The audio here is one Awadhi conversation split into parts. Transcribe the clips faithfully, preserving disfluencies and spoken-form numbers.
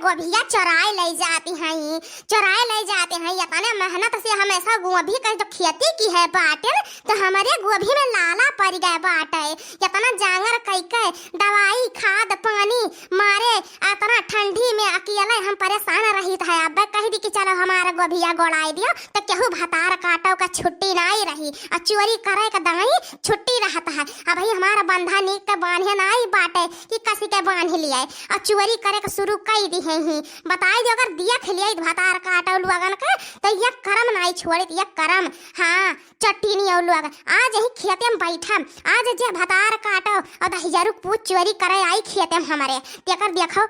गोभिया चोराए लइ जाती हैं, चोराए लइ जाती हैं। इतने मेहनत से हम ऐसा गोभी का जो खेती किहे बाटे, तो हमरे गोभी में लाला परि गए बाटे। इतना जांगर कइके दवाई, खाद, पानी मारे, इतना ठंडी में अकेले हम परेशान रहित है। अब कहि दी कि चलो हमारा गोभिया गोड़ाइ दियो, तो केहू भतार काटो का छुट्टी नाई रही, अउर चोरी करे का दाई छुट्टी रहत है। अबहीं हमारा बंधा नीक के बान्हे नाई बाटे कि कसी के बान्हि लियाए, अउर चोरी करे के शुरू कइ दिहे ही। बताइ दियो, अगर देख लियाइत भतार काटो लोगन के, तो ये करम नाई छोड़ित, ये करम। हाँ, चट्टीनी अउ लोग, आज यही खेते में बैठम, आज जे भतार काटो अउर दहिजरू पूत चोरी करे आई खेते में हमरे, तेकर देखो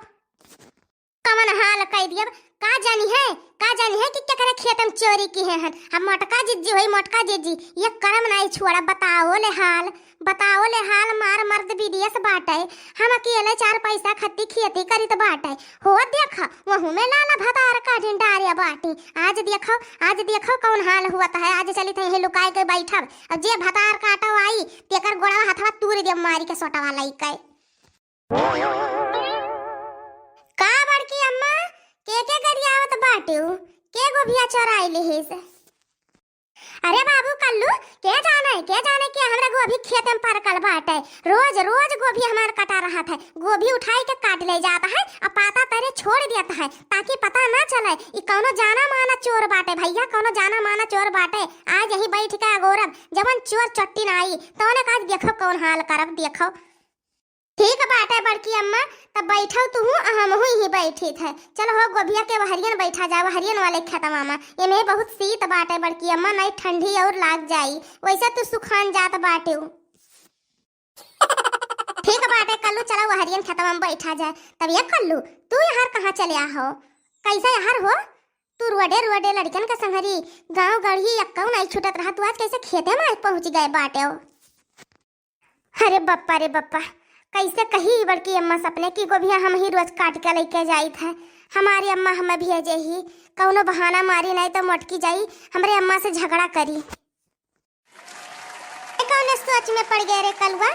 कवन हाल कइ दियब। का जानी है, का जानी है कि केकरे खेत में चोरी किहे हन। हम मोटका जिज्जी होई, मोटका जिज्जी, ये करम नाई छोड़ा। बताओ ले हाल, बताओ ले हाल, मार मर्द विदेश बाटे, हम अकेले चार पैसा खत्ती खेती करित बाटे। हो देखा, वहू में लाला भतार काटिन डारे बाटी। आज देखो, आज देखो कौन हाल हुआ है। आज चलित है यहीं लुकाए के बैठब, अउर जे भतार काटो आई, तेकर गोड़वा हथवा तूर देब मारी के सोटवा लइके। का बड़की अम्मा, के के गरियावत बाटिउ? के गोभिया चोराइ लिहिस? अरे बाबू कल्लू, के जाने, के जाने के हमरे गोभी खेते में परकल बाटे। रोज, रोज गोभी हमार कटा रहत है। गोभी उठाइ के काट लइ जात है, अउर पाता तरे छोड़ देत है, ताकि पता ना चले ई कौनो जाना माना चोर बाटे भइया, कौनो जाना माना चोर बाटे। आज यहीं बैठ के अगोरब, जवन चोर चट्टी ना आई, तौने का आज देखो कौन हाल करब, देखो। ठीक बाटे बड़की अम्मा, तब बैठउ तुहू, हमहू यहीं बैठित है। चलो हो गोभिया के वहरियन बैठा जाए, वहरियन वाले खेतवा में। एमे बहुत सीत बाटे बड़की अम्मा, नहीं ठंडी अउर लाग जाई, वैसे तू सुखान जात बाटेउ। ठीक बाटे कल्लू, चलो वहरियन खेतवा में बैठा जाए। तब ये कल्लू, तू यहाँ कहाँ चले आहो? कैसे यहाँ हो? तू रोडे रोडे लड़कन के संगरी गाँव गढ़ी यक्कऊ नहीं छूटत रहा, तू आज कैसे खेते में आज पहुँच गए बाटेउ? अरे बप्पा रे बप्पा, कैसे कही बड़की अम्मा सपने की गोभिया हम ही रोज काट के लइके जाइत है। हमारी अम्मा हमें भेजे ही, कौनो बहाना मारी नहीं तो मोटकी जाई, हमरे अम्मा से झगड़ा करी। ए, कौने सोच में पड़ गए रे कलुआ?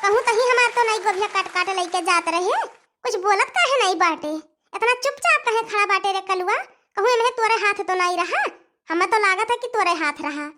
कहूँ तही हमार तो नहीं गोभिया काट काट लइके जात रहे, कुछ बोलत काहे नहीं बाटे? इतना चुपचाप काहे खड़ा बाटे रे कलुआ? कहूँ एमे तोरे हाथ तो नहीं रहा, हमें तो लागत है कि तोरे हाथ रहा।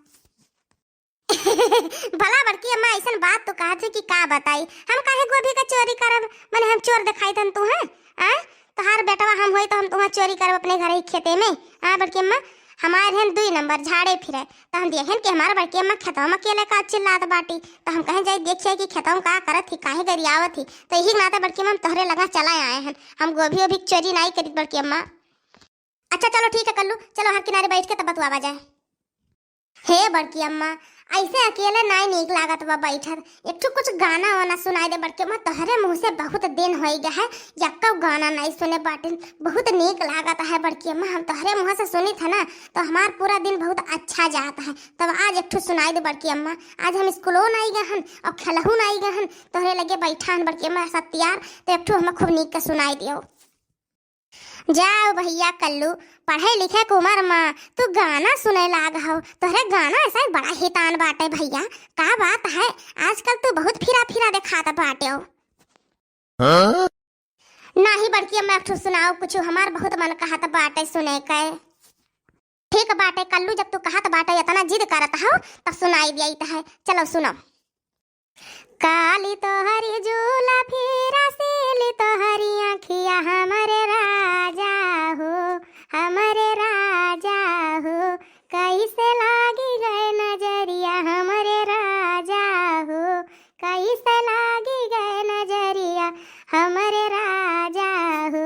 भला बड़की अम्मा, ऐसन बात तो कहत है कि का बताई, हम काहे गोभी का चोरी करब? मने हम चोर दिखाई तन तू हैं? आ? तोहार बेटवा हम होई तो हम तुहाँ चोरी करब अपने घरे खेते में? आ बड़की अम्मा, हमार हन दुई नंबर झाड़े फिरे, तो हम देखेन कि हमार बड़की अम्मा खेतवा में अकेले का चिल्लात बाटी, तो हम कहें जाई देखिए कि खेतवा में का करत ही, काहे गरियावत ही। तो यही नाते बड़की अम्मा हम तोहरे लगा चला आए हन, हम गोभी ओभी चोरी नाई करी बड़की अम्मा। अच्छा चलो ठीक है कल्लू, चलो हर किनारे बैठ के तब बतुआवा जाए। हे बड़की अम्मा, ऐसे अकेले नाई नीक लागत बा बैठत। एक ठो कुछ गाना वाना सुनाई दे बड़की अम्मा, तोहरे मुँह से बहुत दिन होइ गया है, यक्को गाना नाई सुने बाटिन। बहुत नीक लागत है बड़की अम्मा, हम तोहरे मुँह से सुनित है ना, तो हमार पूरा दिन बहुत अच्छा जात है। तब आज एक ठो सुनाई दे बड़की अम्मा, आज हम स्कूलो नाई गए हन अउर खेलहू नाई गए हन, तोहरे लगे बैठा हन बड़की अम्मा सत्यार, तो एक ठो हमें खूब नीक के सुनाई दियो। जाओ भइया कल्लू, पढ़े लिखे के उमर मा तू गाना सुने लाग हौ। तोहरे गाना ऐसा ही बड़ा हितान बाटे भइया। का बात है, आजकल तू बहुत फिरा फिरा देखात बाटे हो। हाँ? नाही बड़की अम्मा, एक ठो सुनाओ कुछ, हमार बहुत मन कहत बाटे सुने के। ठीक बाटे कल्लू, जब तू कहत बाटे, इतना जिद करत हौ, तब सुनाई दियाइत है। चलो सुनो। काली तोहरी जुलफी रसीली तोहरी आँखिया हमरे राजा हो, हमरे राजा हो, कैसे लागी गए नजरिया हमरे राजा हो, कैसे लागी गए नजरिया हमरे राजा हो।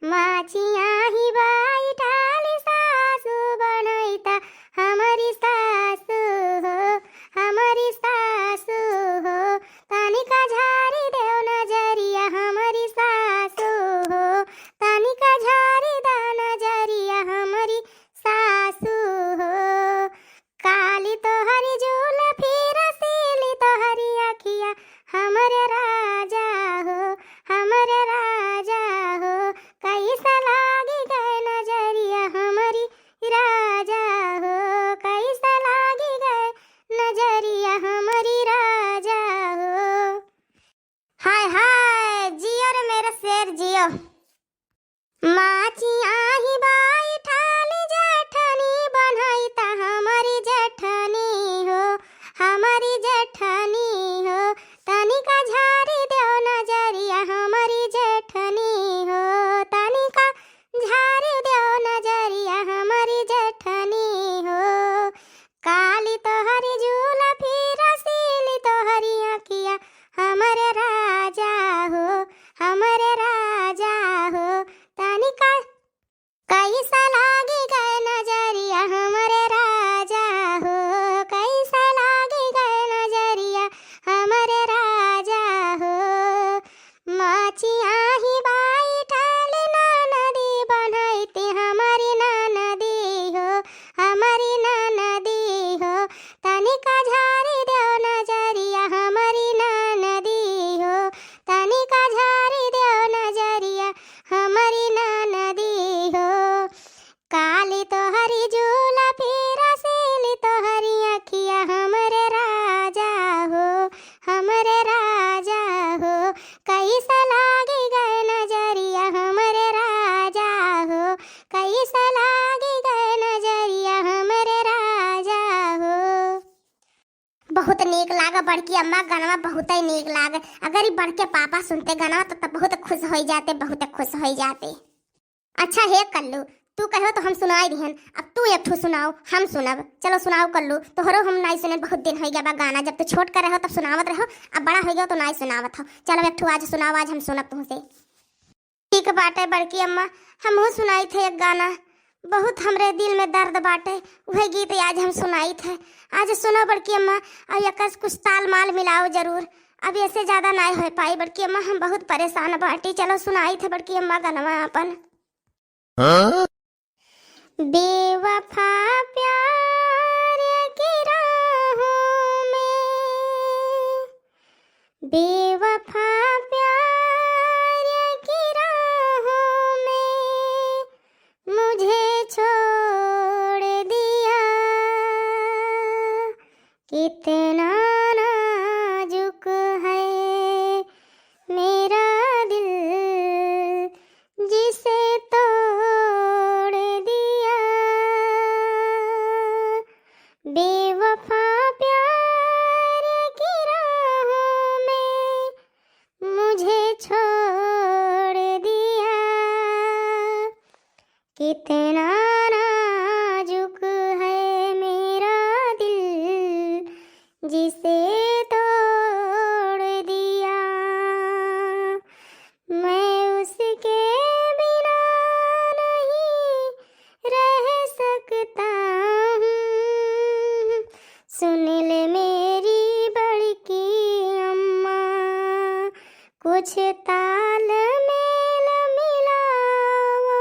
माचिया ही बैठाली सासु बनैता हमरी सासु हो, हमरी सासु हो। तनिका झारी देव नजरिया हमरी सासु हो, तनिका झारी दा नजरिया हमरी सासु हो। काली तोहरी जुलफी रसीली तोहरी आँखिया हमरे राजा हो, हमरे राजा हो। कैसे लागी गए नजरिया हमरी राजा हो, कैसे लागी गए नजरिया हमरी राजा हो। हाय हाय, जियो रे मेरे शेर जियो। अगर बड़की अम्मा, गनवा बहुतै नीक लागे। अगर ई बड़के पापा सुनते गनवा तो, तब बहुत खुश होइ जाते, बहुत खुश होइ जाते। अच्छा हे कल्लू, तू कहो तो हम सुनाई दिहन, अब तू एक ठो सुनाओ, हम सुनब। चलो सुनाओ कल्लू, तोहरो हम नाई सुने, बहुत दिन होइ गया बा गाना, जब तू छोट का रहो तब सुनावत रहो, अब बड़ा होइ गया तो नाई सुनावत हो। चलो एक ठो आज सुनाओ, आज हम सुनब तुहसे। ठीक बाटे बड़की अम्मा, हमहू सुनाइत है एक गाना, बहुत हमरे दिल में दर्द बाटे, उहे गीत आज हम सुनाइत है। आज सुनो बड़की अम्मा, और एकस कुछ ताल माल मिलाओ जरूर, अब ऐसे ज्यादा नाई होइ पाई बड़की अम्मा, हम बहुत परेशान बाटी। चलो सुनाइत है बड़की अम्मा गनवा आपन। हाँ? बेवफा प्यार की राहों में, बेवफा प्यार की राहों में मुझे छोड़ दिया। कितना नाजुक है मेरा दिल, जिसे तोड़ दिया। बेवफा प्यार की राहों में मुझे छोड़ दिया। कितना नाजुक है मेरा दिल, जिसे तोड़ दिया। मैं उसके बिना नहीं रह सकता हूँ। सुन ले मेरी बड़की अम्मा, कुछ तालमेल मिलाओ।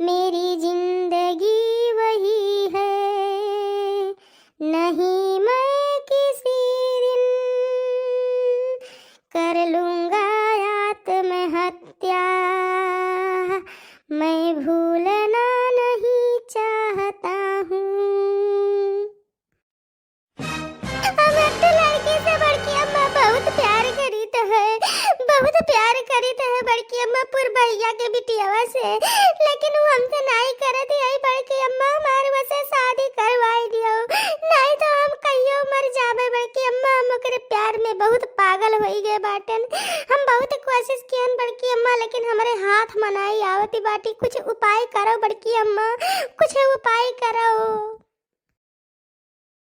मेरी जिंदगी वही है, नहीं मैं किसी दिन कर लूँगा आत्महत्या। मैं भूलना नहीं चाहता हूँ। हम एक ठो लड़की से बड़की अम्मा बहुत प्यार करीत है, बहुत प्यार करीत है बड़की अम्मा, पुरबैया के बिटियावा से, लेकिन वो हमसे नाई करत है। बड़की अम्मा, हमार वसे शादी करवाई दियो, नाई तो हम कहियो मर जाबे बड़की अम्मा। हम ओकरे प्यार में बहुत पागल होई गए बाटन। हम बहुत कोशिश कियन बड़की अम्मा, लेकिन हमरे हाथ में नाई आवत बाटी। कुछ उपाय करो बड़की अम्मा, कुछ उपाय करो।